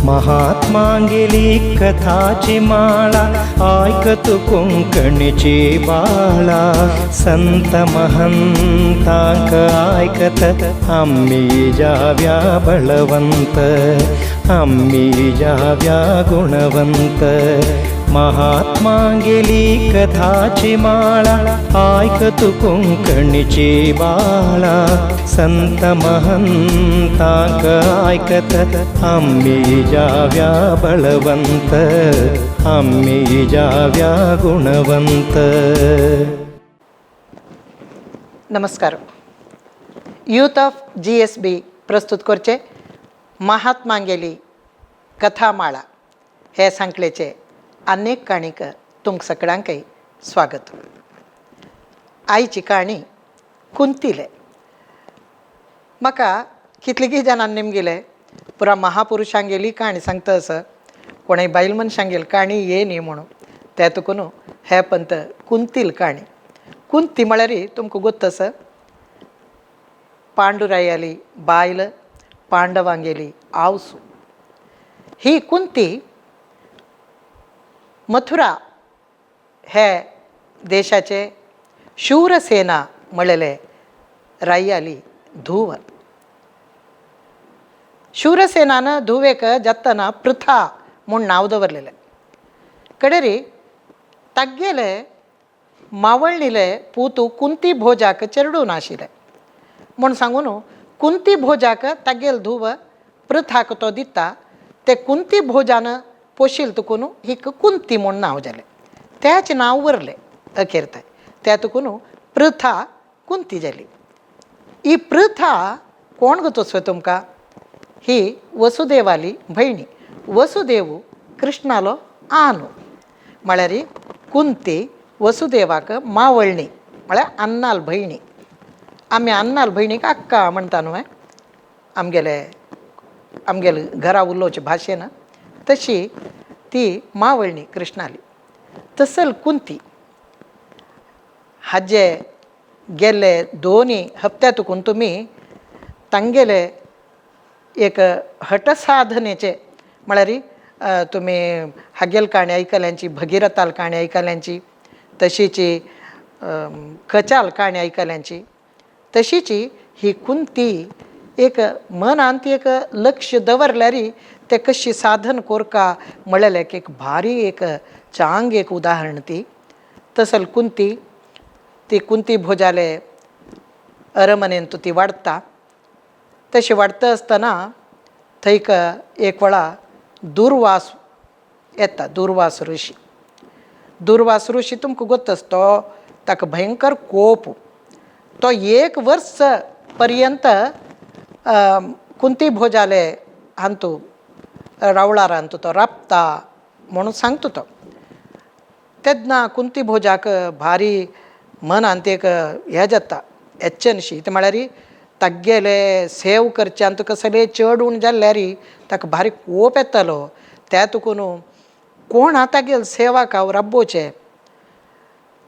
महात्मांगेली कथाची माळा आयकतु कोंकणीची बाळा. संत महंतांक आयकत आम्ही जाव्या बळवंत, आम्ही जाव्या गुणवंत. महात्मांगेली कथाची माळा आयकतु कोंकणीची बाळा. संत महंतांक आयकत आम्ही जाव्या बळवंत, आम्ही जाव्या गुणवंत. नमस्कार. यूथ ऑफ GSB प्रस्तुत करचे महात्मांगेली कथामाळा हे सांकलेचे अनेक काणीक तुमक सगळ्यांकय स्वागत. आयची काणी कुंतीले. म्हाका कितलीगी जाणां निमगिले, पुरा महापुरुषांगेली काणी सांगता असं, कोणय बायल मनशांगेली काणी ये न्ही म्हणून. ते तुका न्हू हे पंत कुंतील काणी. कुंती म्हळ्यार तुमकां गोत्त आसा, पांडुरायाली बायल, पांडवांगेली आवसू. ही कुंती मथुरा हे देशाचे शूरसेना म्हणलेले रायाली धुव. शूरसेनान धुवेक जातना पृथा म्हूण नांव दवरलेलें. कडेरी तागेले मावळणीले पूतू कुंती भोजाक चेरडून आशिल्लें म्हूण सांगून कुंती भोजाक तागेल धुव पृथाक तो दिता. ते कुंती भोजान पोशील तुकून हिका कुंती म्हूण नांव जालें, त्याच नांव उरलें अखेर थंय. त्या तुकून पृथा कुंती जाली. ही पृथा कोण गो तसो तुमकां? ही वसुदेवाली भयणी. वसुदेव कृष्णालो आनु. म्हळ्यार कुंती वसुदेवाक मावळणी, म्हळ्यार अन्नाल भयणी. आमी अन्नाल भयणीक अक्का म्हणटा न्हू आमगेले आमगेले घरा उलोवचे भाशेन, तशी ती मावळणी कृष्णाली. तसल कुंती हाजे गेल्ले दोनी हप्त्या तुकून तुमी तांगेले एक हटसाधनेचे, म्हळ्यार तुमी हागेल काणी आयकल्यांची, भगिरथाल काणी आयकल्यांची, तशीची कचाल काणी आयकल्यांची, तशीची ही कुंती एक मनांत एक लक्ष दवरल्यार ते कशी साधन कोरका म्हळ्ळेलें एक भारी एक चांग एक उदाहरण ती. तसल कुंती ती कुंती भोजाले अरमनेंत ती वाडटा. तशी वाडटा आसतना थंयक एक वेळा दुर्वास येता, दुर्वास ऋषी. दुर्वास ऋषी तुमकां गोत्त आसा, तो ताका भयंकर कोप. तो एक वर्स पर्यंत कुंती भोजाले हांतू रावळार हांतू तो राबता म्हणून सांगता तो. तेन्ना कुंती भोजाक भारी मनांत एक हें जाता, एच्चनशी. ते म्हळ्यार तागेले सेव करच्यान तुका सगळें चड उण जाल्यार ताका भारी कोप येतालो. त्या तुकून कोण आतां तागेले सेवाक हांव राबोवचें.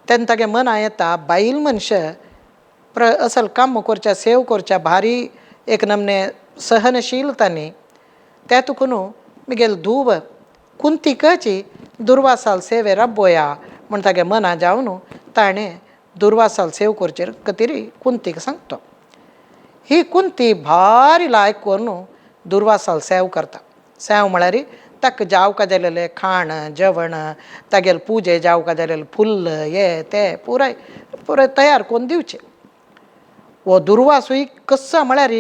तेन्ना तागे मना येता, बायल मनशां असल काम करच्या, सेव करच्या भारी एक नमने सहनशीलता न्ही. त्या तुकून मुगेल धूव कुंतीकची दुर्वासाल सेवे राबोया म्हूण तागे मना जावन ताणें दुर्वासाल सेव करचे खातीर कुंतीक सांगता. ही कुंती भारी लायक करून दुर्वासाल सेव करता. सेव म्हळ्यार ताका जावका जालेलें खाण जेवण, तागेले पुजे जावका जालेलें फुल्ल हे ते पुराय पुराय तयार करून दिवचें. हो दुर्वासूय कस्सो म्हळ्यार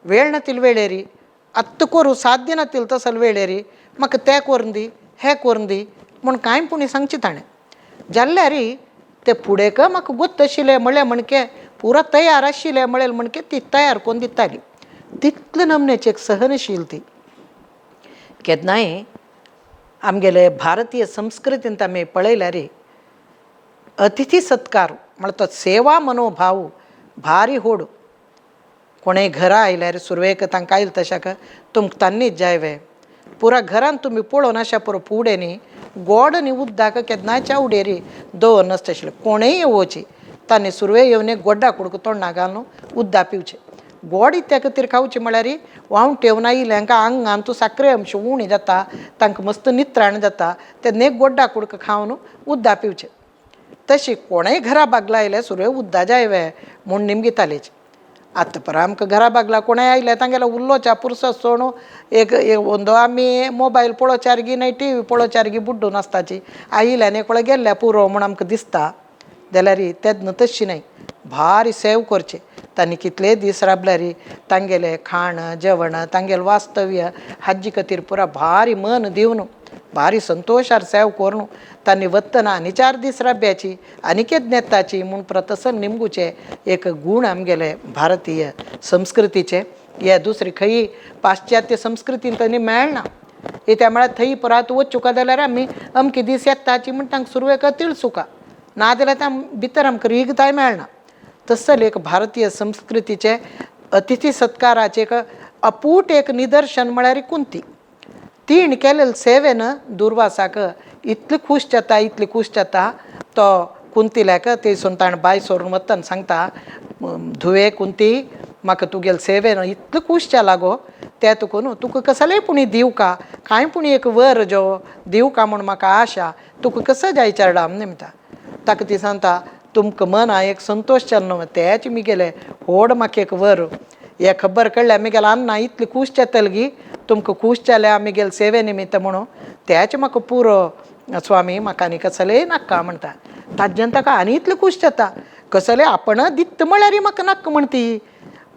वेळ नातील वेळेरी आत्तां करूं साध्य नातील तसल वेळेरी म्हाका तें करून दी हें करून दी म्हूण कांय पुणी सांगचें ताणें. जाल्यार तें फुडें म्हाका गोत्त आशिल्लें म्हळ्ळें म्हणके पुरो तयार आशिल्लें म्हळें म्हणके ती तयार करून दिताली. तितले नमनेची एक सहनशील ती. केन्नाय आमगेले भारतीय संस्कृतींत आमी पळयल्यार अतिथी सत्कार म्हळ्यार तो सेवा मनोभाव भारी होड. कोणूय घरा आयल्यार सुरवेक तांकां आयल तशाक तुमकां तान्नीच जाय वे पुरा घरान तुमी पळोवन अशें पुरो फुडें न्ही गोड न्ही उद्दाक केन्नाय चावडेरी दवर नासता आशिल्लें. कोणूय येवची तांणी सुरवे येवन एक गोड्डा कुडको तोंडा घालून उद्दा पिवचें. गोड इत्या खातीर खावची म्हळ्यार वांवटेवन आयिल्ले हांकां आंगान तूं साकरे अंश उणी जाता, तांकां मस्त नित्राण जाता, तेन्ना एक गोड्डा कुडको खावन उद्दा पिवचें. तशी कोणेय घरा बागला आयल्यार सुरवे उद्दा जाय वे म्हूण निमगितालीच. आतां परा आमकां घरा बागला कोणेय आयल्यार तांगेलो उल्लोच्या पुरसो सोणू एक ओंदो आमी मोबायल पळोवच्यारगी न्हय टी व्ही पळोवच्यारगी बुड्डून आसताची, आयिल्ल्यान एकवळे गेल्ल्या पुरो म्हूण आमकां दिसता. जाल्यार तेन्ना तशी न्हय, भारी सेव करचे. तांणी कितलेय दीस राबल्यार तांगेलें खाण जेवण तांगेलें वास्तव्य हाजे खातीर पुरा भारी मन दिवन भारी संतोशार सेव करून तांणी वतना आनी 4 दीस राब्याची आनी केन्ना येताची म्हूण प्रतसन निमगुचे एक गूण आमगेले भारतीय संस्कृतीचे. हे दुसरी खंय पाश्चात्य संस्कृतीन तांणी मेळना. त्या म्हळ्यार थंय परत वचुका जाल्यार आमी अमके दीस येताची म्हूण तांकां सुरवेक तिळसुका, नाजाल्यार तां भितर आमकां रिगताय मेळना. तसले एक भारतीय संस्कृतीचे अतिथी सत्काराचे एक अपूट एक निदर्शन म्हळ्यार कुंती. तीण केलेले सेवेन दुर्वासाक इतली खूश जाता, इतली खूश जाता तो कुंतील्याक थंयसून ताणें बाय सोरून वतना सांगता, धुवे कुंती म्हाका तुगेले सेवेन इतली खूश जाला गो, ते तुका न्हू तुका कसलेय पुणी दिवका कांय पुणी एक वर जो दिवका म्हूण म्हाका आशा, तुका कसो जाय चेरडा निमता. ताका ती सांगता तुमकां मना एक संतोश जालो न्हू तेच मिगेले व्हड म्हाका एक वर, हे खबर कळ्ळ्या मिगेले अन्ना इतली खूश जातली गी, तुमकां खूश जाल्या मिगेले सेवे निमित्त म्हणून तेच म्हाका पुरो स्वामी, म्हाका आनी कसलेय नाका म्हणटा. ताज्यान ताका आनी इतली खूश जाता, कसलेय आपण दित्त म्हळ्यार म्हाका नाका म्हणटी,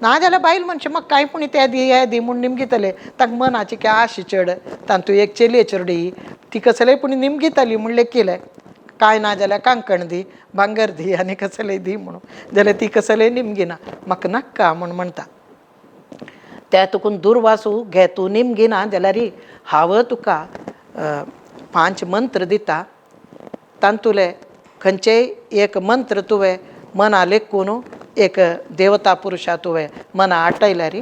नाजाल्यार बायल मनशां म्हाका कांय पूण ते दी हे दी म्हूण निमगितले, तांकां मनाची काय आश चड, तांतू एक चेलये चेरडी ती कसलेय पूण निमगितली म्हूण लेखिलें, कांय ना जाल्यार कांकण दी भांगर दी आनी कसलेय दी म्हणून, जाल्यार ती कसलेय निमगिना म्हाका नाका म्हूण म्हणटा. त्या तुकून दुर्वासू घे तूं निमगिना जाल्यार हांव तुका 5 मंत्र दिता, तांतुले खंयचेय एक मंत्र तुवें मना लेखून एक देवता पुरुशा तुवें मना आटयल्यार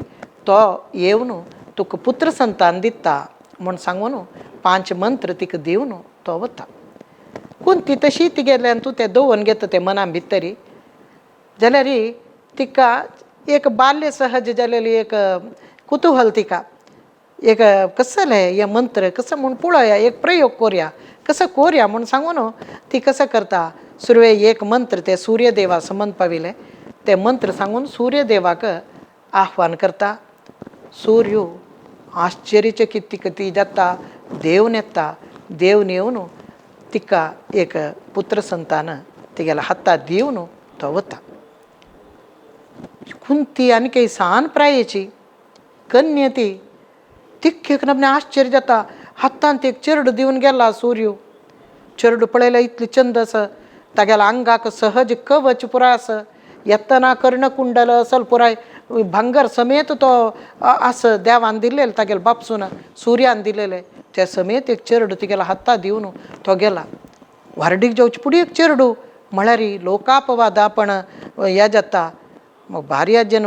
तो येवन तुका पुत्र संतान दिता म्हूण सांगून 5 मंत्र तिका दिवन तो वता. कुंती तशी तिगेल्यान तूं तें दवरून घेता तें मना भितरी, जाल्यार तिका एक बाल्य सहज जालेली एक कुतूहल तिका एक कसलें हे मंत्र कसो म्हूण पळोवया एक प्रयोग कोरया कसो कोरया म्हूण सांगून ती कसो करता. सुरवे एक मंत्र ते सूर्यदेवा संबंद पाविलें ते मंत्र सांगून सूर्यदेवाक आह्वान करता. सूर्य आश्चर्यचकित तिका ती जाता, देवन येता, देवन येवन तिका एक पुत्र संतान तिगेल्या हाता दिवन तो वता. कुंती आनी काही सान प्रायेची कन्या ती तिख्खेक नबने आश्चर्य जाता, हातांत एक चेरडू दिवन गेला सूर्य, चेरडू पळयल्यार इतली चंद आसा, तागेल्या आंगाक सहज कवच पुराय आसा, येतना कर्णकुंडल असल पुराय भांगर समेत तो आसा, देवान दिल्लेले तागेले बापसून सुर्यान दिलेले ते समेत एक चेरडू तिगेल्या हाता दिवन तो गेला. व्हारडीक जावचे फुडें एक चेरडू म्हळ्यार लोकापवाद आपण हे जाता, मग भारी आजेन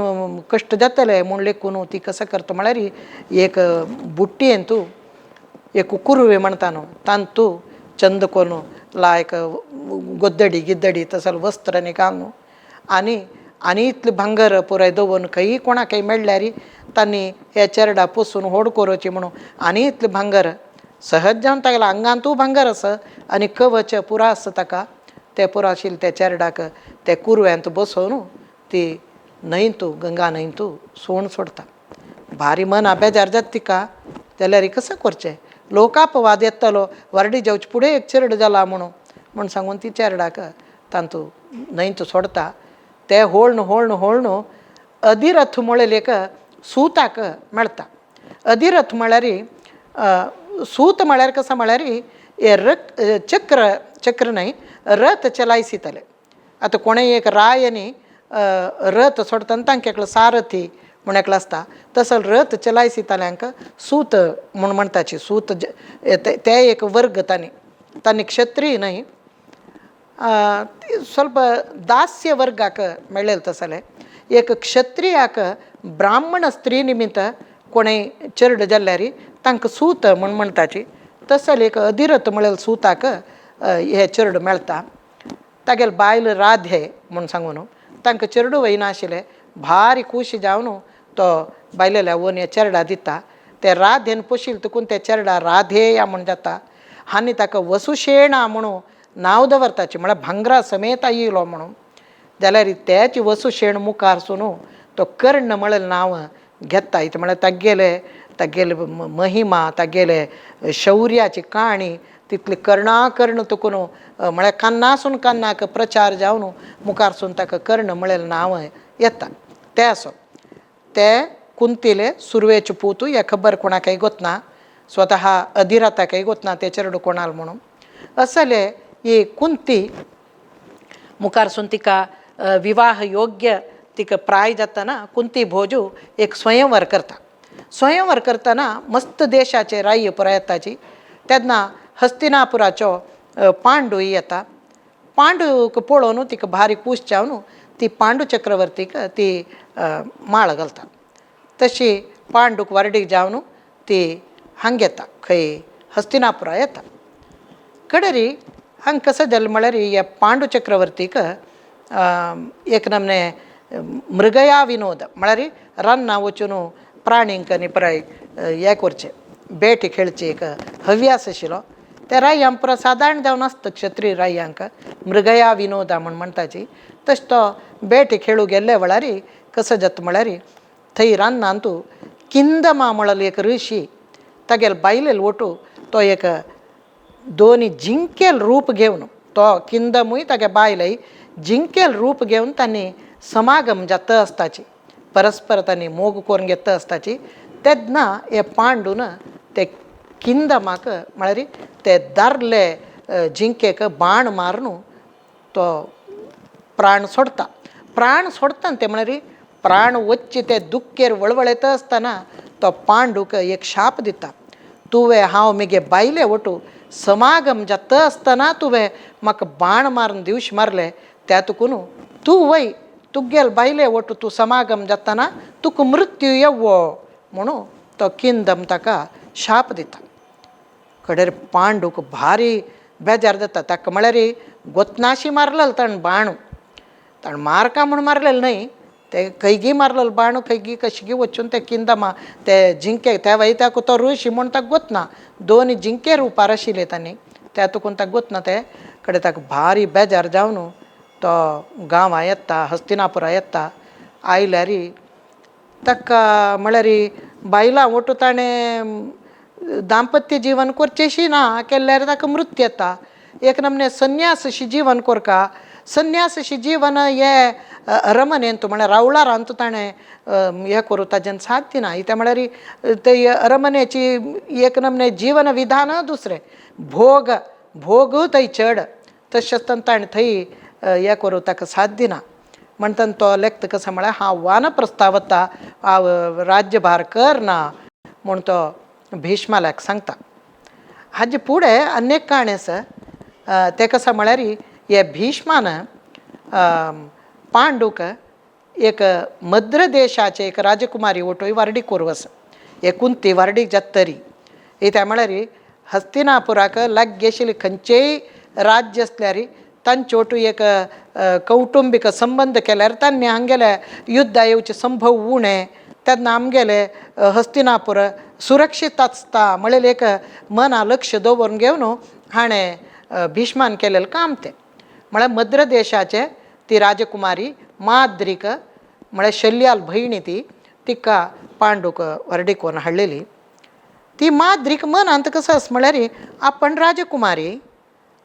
कश्ट जातले म्हूण लेखून ती कसो करता म्हळ्यार एक बुट्टी तूं एक कुरवे म्हणटा न्हू तांतू चंद कोनू लायक गोद्दडी गिद्दडी तसले वस्त्र न्ही घालून आनी आनी इतले भांगर पुराय दवरून खंयी कोणाकय मेळ्ळ्यार तांणी हे चेरडा पोसून होड करोची म्हणून आनी इतले भांगर सहज जावन तागेल्या आंगांतूय भांगर आसा आनी कवच पुरा आसा ताका, ते पुरा आशिल्ले त्या चेरडाक ते कुरव्यांत बसोवन ती न्हंयतू गंगा न्हंयतू सोण सोडटा. भारी मना बेजार जाता तिका, जाल्यार कसो करचें लोकापवाद येतलो व्हारडी जावचे फुडें एक चेरडू जाला म्हणून म्हूण सांगून ती चेरडाक तांतू न्हंयतू सोडटा. ते होळ्ण होळ्ण होळ्ण अधिरथ म्हळेले एक सुताक मेळटा. अधिरथ म्हळ्यार सूत म्हळ्यार कसो म्हळ्यार हे रथ चक्र चक्र न्हय रथ चलायसितले. आतां कोणेय एक राय आनी रथ सोडटा तांकां एकलो सारथी म्हूण एकलो आसता, तसो रथ चलायसितल्यांक सूत म्हूण म्हणटाची. सूत ते एक वर्ग तांणी तांणी क्षत्रीय न्हय ಸ್ವಲ್ಪ दास्य वर्गाक मेळ्ळेलें तसलें एक क्षत्रियाक ब्राह्मण स्त्री निमित्त कोणेय चेरड जाल्यार तांकां सूत म्हूण म्हणटाची. तसलें एक अधिरथ म्हळ्यार सुताक हे चेरडू मेळटा. तागेले बायल राधे म्हूण सांगून तांकां चेरडू वयनाशिल्लें, भारी खुशी जावन तो बायलेल्या वन्या चेरडा दिता. ते राधेन पोशील तुकून ते चेरडा राधेया म्हूण जाता आनी ताका वसुशेणा म्हणून नांव दवरताची, म्हळ्यार भांगरा समेत येयलो म्हणून. जाल्यार तेच वसुशेण मुखार सून तो कर्ण म्हळ्यार नांव घेता. इतलें म्हळ्यार तागेले तागेले महिमा, तागेले शौर्याची काणी तितली कर्णाकर्ण तुकून म्हळ्यार कान्नासून कान्नाक प्रचार जावन मुखारसून ताका कर्ण म्हळ्यार नांव येता. तें आसो ते कुंतीले सुरवेचे पूत, हे खबर कोणाकय गोतना, स्वतः अधिरथाकय गोतना ते चेरडू कोणाल म्हणून. असले ही कुंती मुखारसून तिका विवाह योग्य तिका प्राय जातना कुंती भोजू एक स्वयंवर करता. स्वयंवर करतना मस्त देशाचे राय पुराय येताची. तेन्ना हस्तिनापुराचो पांडू येता. पांडूक पळोवन तिका भारी खूश जावन ती पांडू चक्रवर्तीक ती माळ घालता. तशी पांडूक वारडीक जावन ती हांग येता, खंय हस्तिनापुरा येता. कडेरी हांग कसो जालें म्हळ्यार ह्या पांडू चक्रवर्तीक एक नमने मृगया विनोद म्हळ्यार रान्ना वचून प्राणींक आनी पुराय हें करचें, बेट खेळची एक हव्यास आशिल्लो. ते रायांक पुरो सादारण जावन आसता क्षत्रीय रायांक मृगया विनोदा म्हूण म्हणटाची. तशें तो बेट खेळूं गेल्ले वेळार कसो जाता म्हळ्यार थंय रानांत किंदमा म्हणलेलो एक ऋषी तागेले बायलेल ओटू तो एक दोनी जिंकेल रूप घेवन, तो किंदमूय तागे बायलय जिंकेल रूप घेवन तांणी समागम जाता आसताची, परस्पर तांणी मोग करून घेता आसताची. तेन्ना हे पांडून ते किंदमाक म्हळ्यार ते दारले जिंकेक बाण मारून तो प्राण सोडता. प्राण सोडता ते म्हळ्यार प्राण वच्चे ते दुख्खेर वळवळेता आसतना तो पांडूक एक शाप दिता, तुवें हांव म्हगे बायले वटू समागम जाता आसतना तुवें म्हाका बाण मारून दिवश मारले, त्या तुकून तूं वय तुगेल बायले वटू तूं समागम जातना तुका मृत्यू येवो म्हणून तो किंदम ताका शाप दिता. कडेर पांडूक भारी बेजार जाता. ताका म्हळ्यार गोतनाशी मारलेलो ताणें बाण, ताणें मारका म्हूण मारलेलो न्हय, ते खंयगी मारलेलो बाण खंयगी कशगी वचून ते किंदमा ते जिंके त्या वय ताका तो ऋषी म्हूण ताका गोतना, दोन जिंके रुपार आशिल्ले तांणी त्या तुकून ताका गोतना. ते कडेन ताका भारी बेजार जावन तो गांवां येता, हस्तिनापुरा येता. आयल्यार ताका म्हळ्यार बायलां वटू ताणें दाम्पत्य जीवन करचेंशी ना केल्यार ताका मृत्यू येता. एक नमने संन्यासशी जीवन कोरका, संन्यासशी जीवन हे अरमनेंत म्हळ्यार रावळारांत ताणें हें करूं ताज्यान साध्य ना. कित्याक म्हळ्यार ते अरमनेची एक नमने जीवन विधान दुसरें, भोग भोग थंय चड, तशें आसतना ताणें थंय हें करूं ताका साध्य ना. म्हणटना तो लेखता कसो म्हळ्यार हांव वानप्रस्तावता हांव राज्यभार करना म्हूण तो भीष्माल्याक सांगता. हाजे फुडें आनी एक काणी आसा, तें कशें म्हळ्यार हे भीष्मान पांडूक एक मद्र देशाचे एक राजकुमारी वटूय वारडी करूं आसा, हे कुंती वारडीक जाता तरी. कित्याक म्हळ्यार हस्तिनापुराक लागीं आशिल्ले खंयचेय राज्य आसल्यार तांचे वटू एक कौटुंबीक संबंद केल्यार तांणी हांगेले युद्धा येवचे संभव उणें, तेन्ना आमगेले हस्तिनापूर सुरक्षीत आसता म्हणलें एक मना लक्ष दवरून घेवन हाणें भीष्मान केलेलें काम तें. म्हळ्यार मद्र देशाचे ती राजकुमारी माद्रीक म्हळ्यार शल्याल भयणी ती, तिका पांडूक व्हरडीक करून हाडलेली. ती माद्रीक मनांत कसो आसा म्हळ्यार आपण राजकुमारी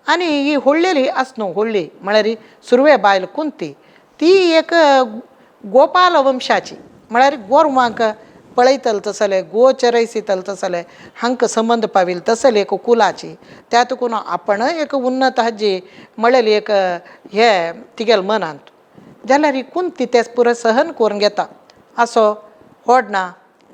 आनी ही व्हडलेली आस न्हू, व्हडली म्हळ्यार सुरवे बायल कुंती, ती एक गोपाल वंशाची, म्हळ्यार गोरवांक पळयतले तसले गो चरयसितले तसले हांकां संबंद पाविल्ले तसले एक कुलाची, त्या तुकून आपण एक उन्नत हाजी म्हळेली एक हे तिगेले मनांत. जाल्यार ही कुंती तें पुरो सहन करून घेता, असो व्हड ना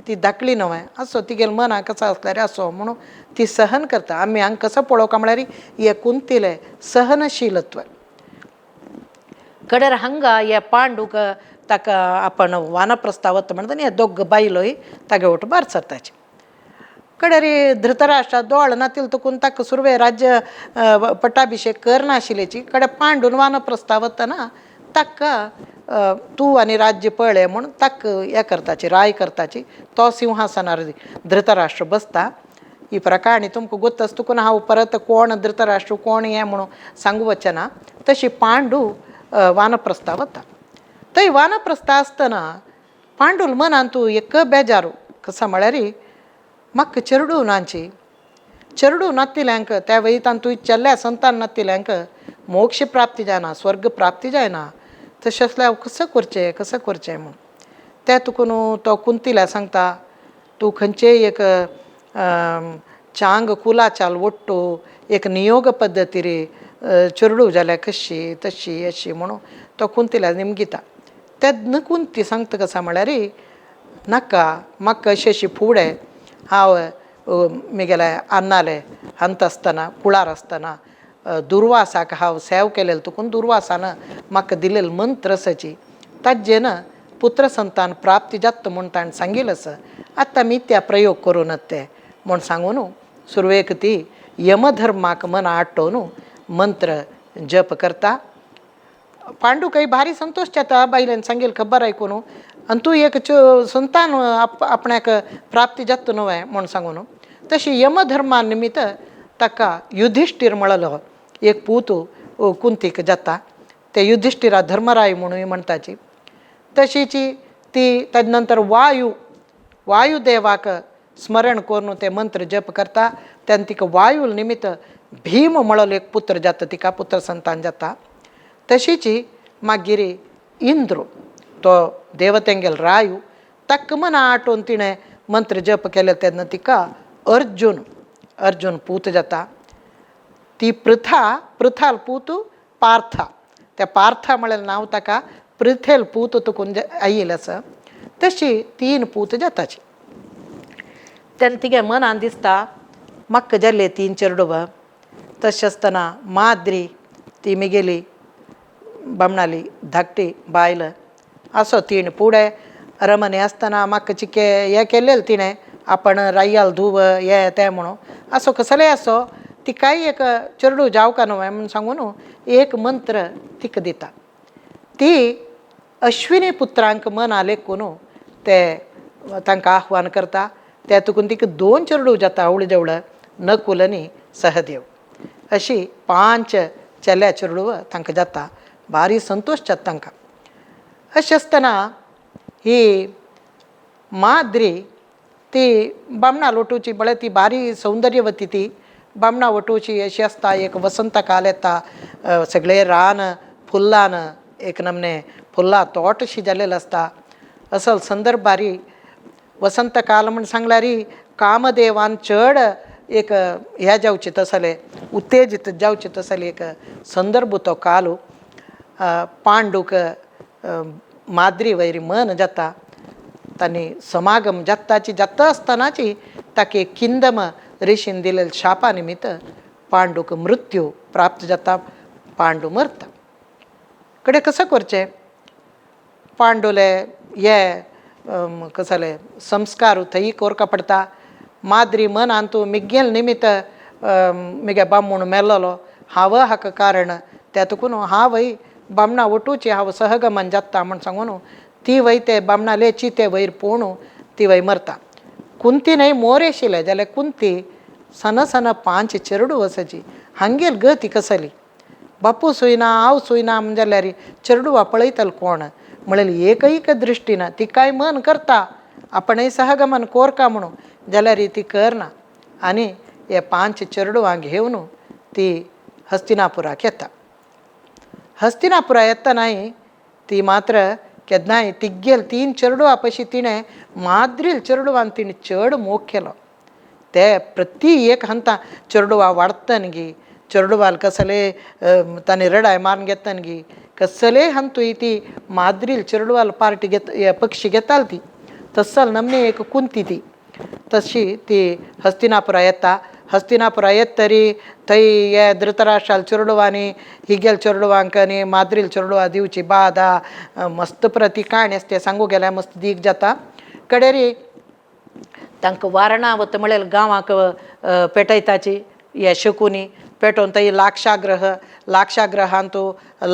ती धाकली न्हय असो तिगेले मनाक कसो आसल्यार असो म्हणून ती सहन करता. आमी हांगा कसो पळोवंक म्हळ्यार हे कुंतीले सहनशीलत्व. कडेर हांगा हे पांडूक ताका आपण वानप्रस्तावत म्हणटा न्ही, दोग बायलोय तागे वट भार सरताची. कडेर धृतराष्ट्रा दोळ नातील तुकून ताका सुरवे राज्य पट्टाभिशेक करनाशिल्ल्याची कडे पांडून वानप्रस्तावतना ताका तूं आनी राज्य पळय म्हूण ताका हें करताची राय करताची तो सिंहासनार धृतराष्ट्र बसता. ही प्रकाणी तुमकां गोत्त आसा तुका हांव परत कोण धृतराष्ट्र कोण हें म्हणून सांगू वचना ना. तशी पांडू वानप्रस्था वता. थंय वानप्रस्था आसतना पांडूल मनान तूं एक बेजारू कसा म्हळ्यार म्हाका चेडूं नाची चेडूं नातिल्यांक त्या वयतान तूं चेल्ल्या संतान नातिल्यांक मोक्ष प्राप्ती जायना स्वर्ग प्राप्ती जायना तशें आसल्यार हांव कसो करचें कसो करचें म्हूण तें तुका न्हू तो कुंतील्या सांगता तूं खंयचेय एक चांग कुलाचाल वट्टू एक नियोग पद्दती रे चेडूं जाल्यार कशी तशी अशी म्हणून तो कुंतीला निमगिता. तेन्ना कुंती सांगता कसा म्हळ्यार नाका म्हाका अशें अशें फुडें हांव म्हगेल्या अन्नाले हंत आसतना कुळार आसतना दुर्वासाक हांव सेव केलेले तुकून दुर्वासान म्हाका दिलेले मंत्र आसाची ताजेन पुत्र संतान प्राप्ती जाता म्हूण ताणें सांगिल्लें आसा आतां आमी त्या प्रयोग करूं नात ते म्हूण सांगून सुरवेक ती यमधर्माक मना आटोवन मंत्र जप करता. पांडू काही भारी संतोश जाता बायलेन सांगील खबर आयकून आनी तूं एक संतान आपणाक प्राप्ती जाता न्हय म्हूण सांगून. तशी यमधर्मा निमित्त ताका युधिश्टीर म्हळलो एक पूत कुंतीक जाता. ते युधिश्टीरा धर्मराय म्हणूय म्हणटाची. तशीची ती ताजे नंतर वायू वायुदेवाक स्मरण करून ते मंत्र जप करता तेन्ना तिका वायू निमित्त भीम म्हळलो एक पुत्र जाता तिका पुत्र संतान जाता. तशीची मागीर इंद्र तो देवतेंगेल रायू ताका मना आटोवन तिणें मंत्र जप केले तेन्ना तिका अर्जुन अर्जुन पूत जाता. ती पृथा पृथाल पूत पार्था त्या पार्था म्हळ्यार नांव ताका पृथेल पूत तुकून आयिल्लें आसा. तशी तीन पूत जाताची. तेन्ना तिगे मनान दिसता म्हाका जाल्ले तीन चेडवां तशें आसतना माद्री ती म्हगेली बामणाली धाकटी बायल असो तिणें फुडें रमणे आसतना म्हाका चिके हें केलेलें तिणें आपण रायाल धूव हें तें म्हणून असो कसलेय असो तिकाय एक चेडूं जावका न्हय म्हूण सांगून एक मंत्र तिका दिता. ती अश्विनी पुत्रांक मना लेखून ते तांकां आह्वान करता. ते तुकून तिका दोन चेडूं जाता आवड जवळ नकुल आनी सहदेव अशी 5 चेल्या चेडूं तांकां जाता. भारी संतोश जाता तांकां. अशें आसतना ही माद्री ती बामणा लोटूची म्हळ्यार ती भारी सौंदर्यवती ती बामणा वटोवची अशी आसता. एक वसंत काल येता सगळें रान फुल्लान एक नमने फुल्लां तोटशी जाल्लेलें आसता. असल संदर्भारी वसंत काल म्हूण सांगल्यार कामदेवान चड एक हें जावचें तसलें उत्तेजीत जावचें तसलें एक संदर्भ तो काल. पांडूक माद्री वयर मन जाता तांणी समागम जाताची जाता आसतनाची ताका एक किंदम ऋषीन दिलेल्या शापा निमित्त पांडूक मृत्यू प्राप्त जाता. पांडू मरता. कडे कसं करचें पांडुले हे कसले संस्कार थंय कोरका पडटा. माद्री मनान तूं मिगेल निमित्त मिगे बामूण मेल्लोलो हांव हाका कारण त्या तुकून हांव बामणा वटूची हांव सहगमन जाता म्हूण सांगून ती वय ते बामणाले चिते वयर पोणू ती वय मरता. कुंती न्हय मोर आशिल्लें जाल्यार कुंती सन सन 5 चेडूं आसाची हांगेल गती कसली बापू सुयना हांव सुयना म्हण जाल्यार चेडवां पळयतलो कोण म्हणल्यार एकैक दृश्टीन तिकाय मन करता आपणय सहगमन कोरका म्हणून जाल्यार ती करना आनी हे 5 चेडवां घेवन ती हस्तिनापुराक येता. हस्तिनापुरा येतनाय ती मात्र केन्नाय तिगेल 3 चेडवां पशी तिणें माद्रील चेडवान तिणें चड मोग केलो. ते प्रति एक हंता चेडवां वाडटनगी चेडवाल कसले ताणें रडाय मारून घेतनगी कसले हंतूय ती माद्रील चेडवाल पार्टी घेत पक्षी घेताल ती तसल नमने एक कुंती ती तशी ती हस्तिनापुरा येता. हस्तिनापुरा येत तरी थंय हे धृतराष्ट्राल चेडवांनी हिगेल चेडवांक आनी माद्रील चेडवां दिवची बादा मस्त प्रती काणी आसता सांगू गेल्यार मस्त दीग जाता. कडेरी तांकां वारणावत म्हळ्यार गांवाक पेटयताची हे शकुनी पेटोवन थंय लाक्षाग्रह लाक्षाग्रहांतू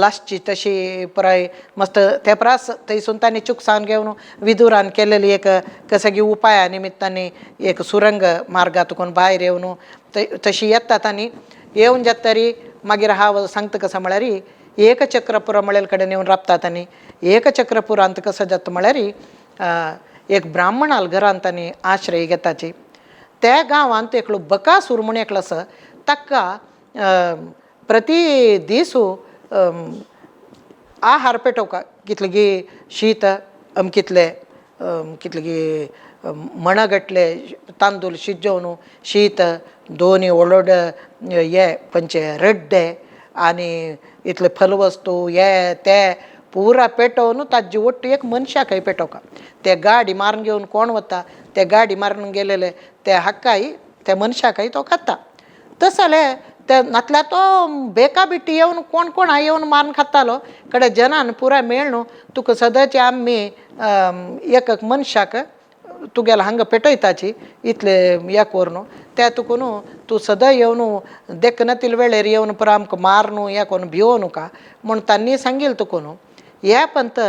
लासची तशी पुराय मस्त ते प्रास थंयसून तांणी चुकसावन घेवन विदुरान केलेली एक कसगी उपाया निमित्तांनी एक सुरंग मार्गातून भायर येवन तशी येतात आनी येवन जाता तरी मागीर हांव सांगता कसो म्हळ्यार एकचक्रपुर म्हळ्ळे कडेन येवन राबतात आनी एकचक्रपुरांत कसो जाता म्हळ्यार एक ब्राह्मणाल घरांत तांणी आश्रय घेताची. त्या गांवांत एकलो बकासूर म्हूण एकलो आसा ताका प्रति दीस आहार पेटोवका कितलेगी शीत अमकितले कितलेगी मणगटले तांदूळ शिजोवन शीत दोनी व्हड व्हड हे खंयचे रड्डे आनी इतले फलवस्तू हे ते पुरा पेटोवन ताजी ಒಟ್ಟು एक मनशाकय पेटोवका. ते गाडी मारून घेवन कोण वता ते गाडी मारून गेलेले ते हक्काय त्या मनशाकय तो खाता. तस जाल्यार ते नातल्यार तो बेका बिट्टी येवन कोण कोण येवन मारून खातालो. कडे जनान पुराय मेळ्ळ तुका सदांच आमी एक एक मनशाक तुगेलो हांगा पेटयताची इतले हे करून त्या तुका न्हू तूं सदां येवन देखना वेळेर येवन पुरो आमकां मार न्हू हें करून भिवो नका म्हूण तांणी सांगिल्लें तुका न्हू. हे पंत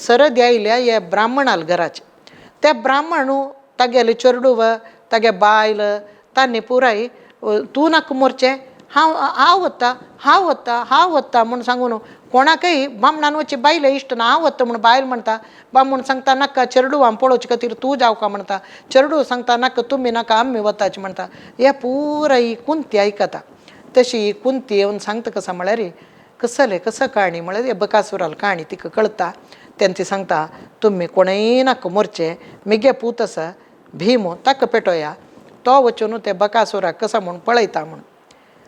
सरद आयल्या हे ब्राह्मणाल घराचे ते ब्राह्मण तागेले चेडूव तागे बायल तांणी पुराय तूं नाका मोरचें हांव हांव वता हांव वता हांव वता म्हूण सांगून कोणाकय बामणान वचचे बायले इश्ट ना हांव वता म्हूण बायल म्हणटा. बामण सांगता नाका चेडवां पळोवचे खातीर तूं जावका म्हणटा. चेडूं सांगता नाका तुमी नाका आमी वताचे म्हणटा. हे पुराय कुंती आयकता. तशी कुंती येवन सांगता कसो म्हळ्यार कसले कसं काणी म्हळ्यार बकासुराल काणी तिका कळटा. तेन्ना ती सांगता तुमी कोणय नाका मोरचें मिगे पूत आसा भीम ताका पेटोया तो वचून ते बकासुराक कसा म्हूण पळयता म्हूण.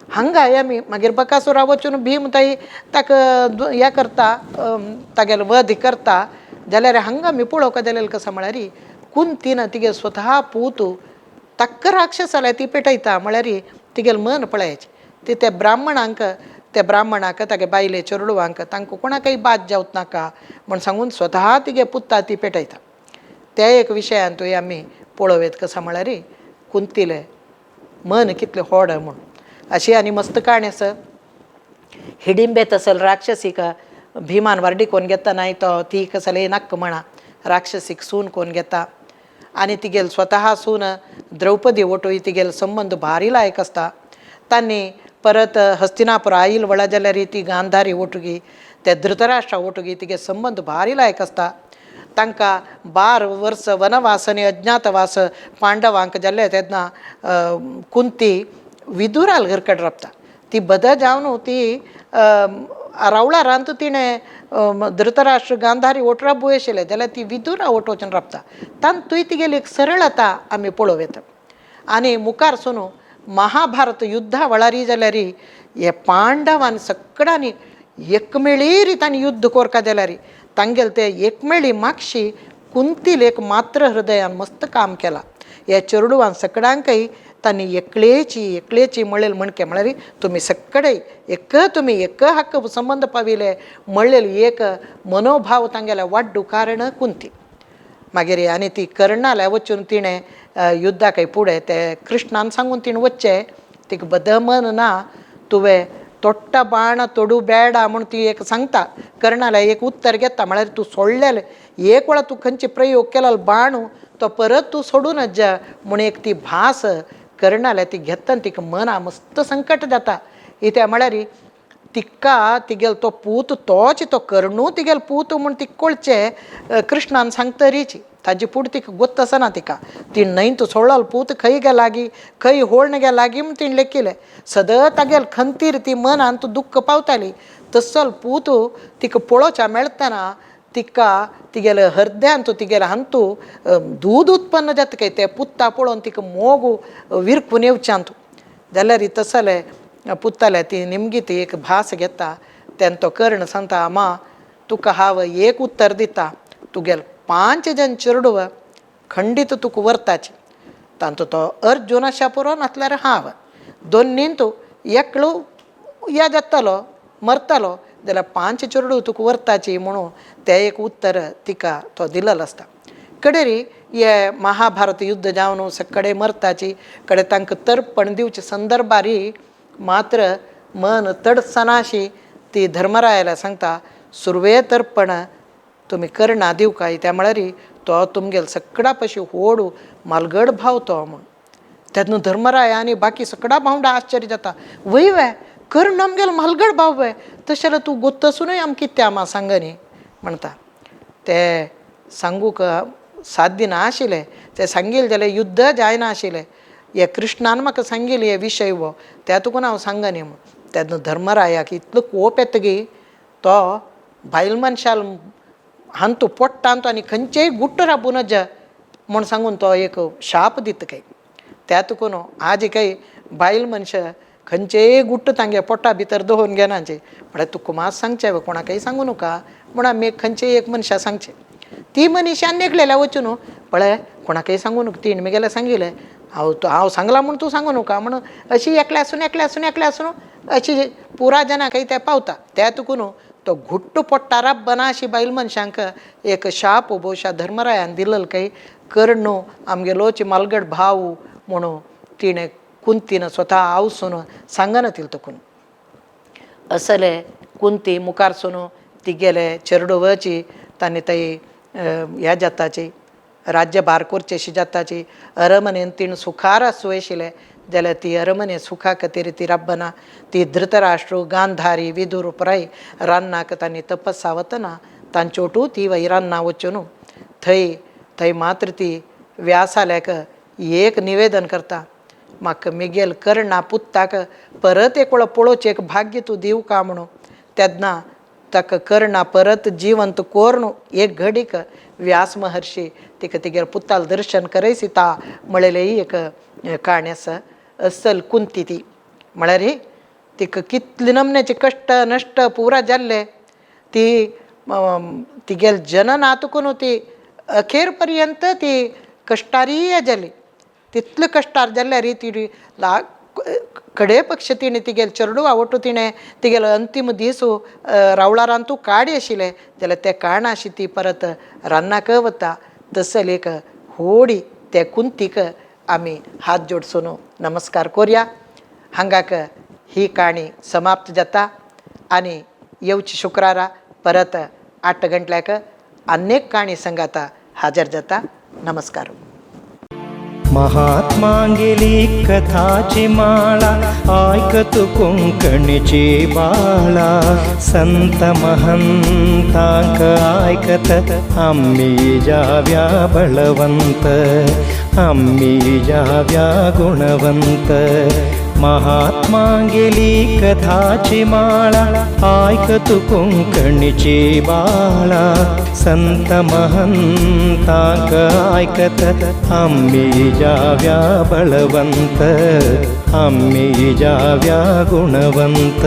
हांगा आमी मागीर बकासुरा वचून भीम थंय ताका हें करता तागेलो वध करता जाल्यार हांगा आमी पळोवंक जाल्यार कसो म्हळ्यार कुंतीन तिगे स्वता पूत ताका राक्षस जाल्यार ती पेटयता म्हळ्यार तिगेलें मन पळयाचें. ती त्या ब्राह्मणांक त्या ब्राह्मणाक तागे बायले चेडवांक तांकां कोणाकय बाद जावं नाका म्हूण सांगून स्वता तिगे पुता ती पेटयता. त्या एक विशयांतूय आमी पळोवं येता कसो म्हळ्यार कुंतीलें मन कितलें व्हड म्हूण. अशी आनी मस्त काणी आसा. हिडिंबे तसल राक्षसीक भीमान वारडी कोण घेता नाय तो ती कसले नाक्क म्हणा राक्षसीक सून कोण घेता आनी तिगेल स्वता सून द्रौपदी ओटोय तिगेल संबंद भारी लायक आसता. तांणी परत हस्तिनापूर आईल वळा जाल्यार ती गांधारी ओटुगी ते धृतराष्ट्रा ओटुगी तिगे संबंद भारी लायक आसता. तांकां 12 वर्स वनवास आनी अज्ञातवास पांडवांक जाल्ले तेन्ना कुंती विदुराल घरकड राबता. ती बद जावन ती रावळारांत तिणें धृतराष्ट्र गांधारी ओट राबू आशिल्लें जाल्यार ती विदुरा ओट वचून राबता. तातूंय तिगेली एक सरळता आमी पळोवं येता. आनी मुखार सून महाभारत युद्धा वळारी जाल्यार हे पांडवान सगळ्यांनी एकमेळी रितांनी युद्ध कोरका जाल्यार तांगेले ते एकमेळी मागशी कुंतील एक मात्र हृदयान मस्त काम केलां. ह्या चेडवान सगळ्यांकय तांणी एकलेची एकलेची म्हणलेले म्हणके म्हळ्यार तुमी सगळे एक तुमी एक हक्क संबंद पाविले म्हणलेले एक मनोभाव तांगेले वाड्डू कारण कुंती. मागीर आनी ती कर्णाल्या वचून तिणें युद्धाकय फुडें ते कृष्णान सांगून तिणें वचचें तिका बदमन ना तुवें तोट्टा बाण तोडू बेडा म्हूण ती एक सांगता. कर्णाल्या एक उत्तर घेता म्हळ्यार तूं सोडलेलें एक वेळा तूं खंयचे प्रयोग केलो बाण तो परत तूं सोडून जा म्हूण एक ती भास कर्णाल्या ती घेता आनी तिका मना मस्त संकट जाता. कित्याक म्हळ्यार तिका तिगेलो तो पूत तोच तो कर्णू तिगेलो पूत म्हूण तिका कळचें कृष्णान सांगतरीची ताजी फुडें तिका गोत्त आसना तिका ती न्हय तूं सोडलो पूत खंय गेला गी खंय होळण गेला गी म्हूण तिणें लेखिलें. सदां तागेले खंतीर ती मनान तूं दुख्ख पावताली. तसल पूत तिका पळोवच्या मेळतना तिका तिगेले हृदयांत तिगेले हांतू दूद उत्पन्न जाता काय ते पुता पळोवन तिका मोग विरकून येवच्यांत जाल्यार तसले पुताले ती निमगी ती एक भास घेता. तेन्ना तो कर्ण सांगता आमा तुका हांव एक उत्तर दिता तुगेले 5 जन चेडूव खंडीत तुका व्हरताचे तांचो तो अर्जुन आशा पुरो नासल्यार हांव दोनीन तूं एकलो या जातालो मरतालो जाल्यार 5 चेडूं तुका व्हरताची म्हणून तें एक उत्तर तिका तो दिलेलो आसता. कडेरी हे महाभारत युद्ध जावन सकडे मरताची कडे तांकां तर्पण दिवचे संदर्भारी मात्र मन तडसनाशी ती धर्मरायाला सांगता सुरवे तर्पण तुमी करना दिवं काय त्या म्हळ्यार तो तुमगेल सगळा पशी होडू मालगड भाव तो म्हूण. तेन्ना धर्मराय आनी बाकी सगळा भावंडा आश्चर्य जाता, वय वे कर्ण आमगेल मालगड भाव वे, तशें जाल्यार तूं गोत्तसूनय आमकां कितें आमा सांगनी म्हणटा. ते सांगूंक साध्य नाशिल्लें, ते सांगील जाल्यार युद्ध जायनाशिल्लें. हे कृष्णान म्हाका सांगील हे विशय हो त्या तुका हांव सांगनी म्हूण. तेन्ना धर्मरायाक इतलो कोप येतगी तो बायल मनशाल हांतू पोट्टांत आनी खंयचेय गुट्ट राबूं नज म्हूण सांगून तो एक शाप दिता काय. त्या तुकून आज काय बायल मनशां खंयचेय गुट्ट तांगे पोटा भितर दवरून घेनाचे, म्हळ्यार तुका मात सांगचें कोणाकय सांगू नाका म्हूण आमी खंयचेय एक मनशां सांगचें. ती मनीशान नेगलेल्या वचून पळय कोणाकय सांगू नाका, तिणें म्हगेलें सांगिल्लें हांव हांव सांगलां म्हूण तूं सांगू नाका म्हणून अशी एकलें आसून एकलें आसून एकलें आसून अशी पुरा जनाकय तें पावता. त्या तुकून तो घुट्ट पोट्टा राबना अशी बायल मनशांक एक शाप भोवशा धर्मरायान दिल्लो काय कर्ण आमगेलोच मालगड भाव म्हणून तिणें कुंतीन स्वता आवसून सांगना तिल तुकून. असले कुंती मुखार सून तिगेले चेरडुवाची तांणी थंय ह्या जाताची राज्यभार करचेशी जाताची अरमनेन तिणें सुखार आसूं आशिल्लें जाल्यार ती अरमने सुखा खातीर ती राबना. ती धृतराष्ट्र गांधारी विदुर पुराय रान्नाक तांणी तपस्या वतना तांचोटू ती वय रान्ना वचून थंय थंय मात्र ती व्यासाल्याक एक निवेदन करता, म्हाका मिगेल कर्णा पुत्ताक परत एक वेळा पळोवचें एक भाग्य तूं दिवं का म्हणून. तेन्ना ताका कर्णा परत जिवंत कोरून एक घडीक व्यास महर्षी तिका तिगेर पुताल दर्शन करयसिता म्हळेलें एक काणी आसा. असल कुंती ती म्हळ्यार तिका कितले नमन्याचे कश्ट नश्ट पुरा जाल्ले, ती तिगेल जननातकून ती अखेर पर्यंत ती कश्टारीय जाली. तितले कश्टार जाल्यार ती कडे पक्ष तिणें तिगेल चेरडुवा वटू तिणें तिगेलो अंतीम दीस रावळारान तूं काडी आशिल्लें जाल्यार ते कारणाशी ती परत रान्नाक वता. तसली एक होडी ते कुंतीक आमी हात जोडसून नमस्कार करुया. हांगाक ही काणी समाप्त जाता आनी येवची शुक्रारा परत 8 गंटल्याक अनेक काणी संगाता हाजर जाता. नमस्कार. महात्मांगेली कथाची माळा ऐकतु कोंकणीची बाळा, संत महंतांक ऐकत आम्ही जाव्या बळवंत, आम्ही जाव्या गुणवंत. महात्मांगेली कथाची माळा ऐकतु कोंकणीची बाळा, संत महंतांक ऐकत आम्ही जाव्या बळवंत, आम्ही जाव्या गुणवंत.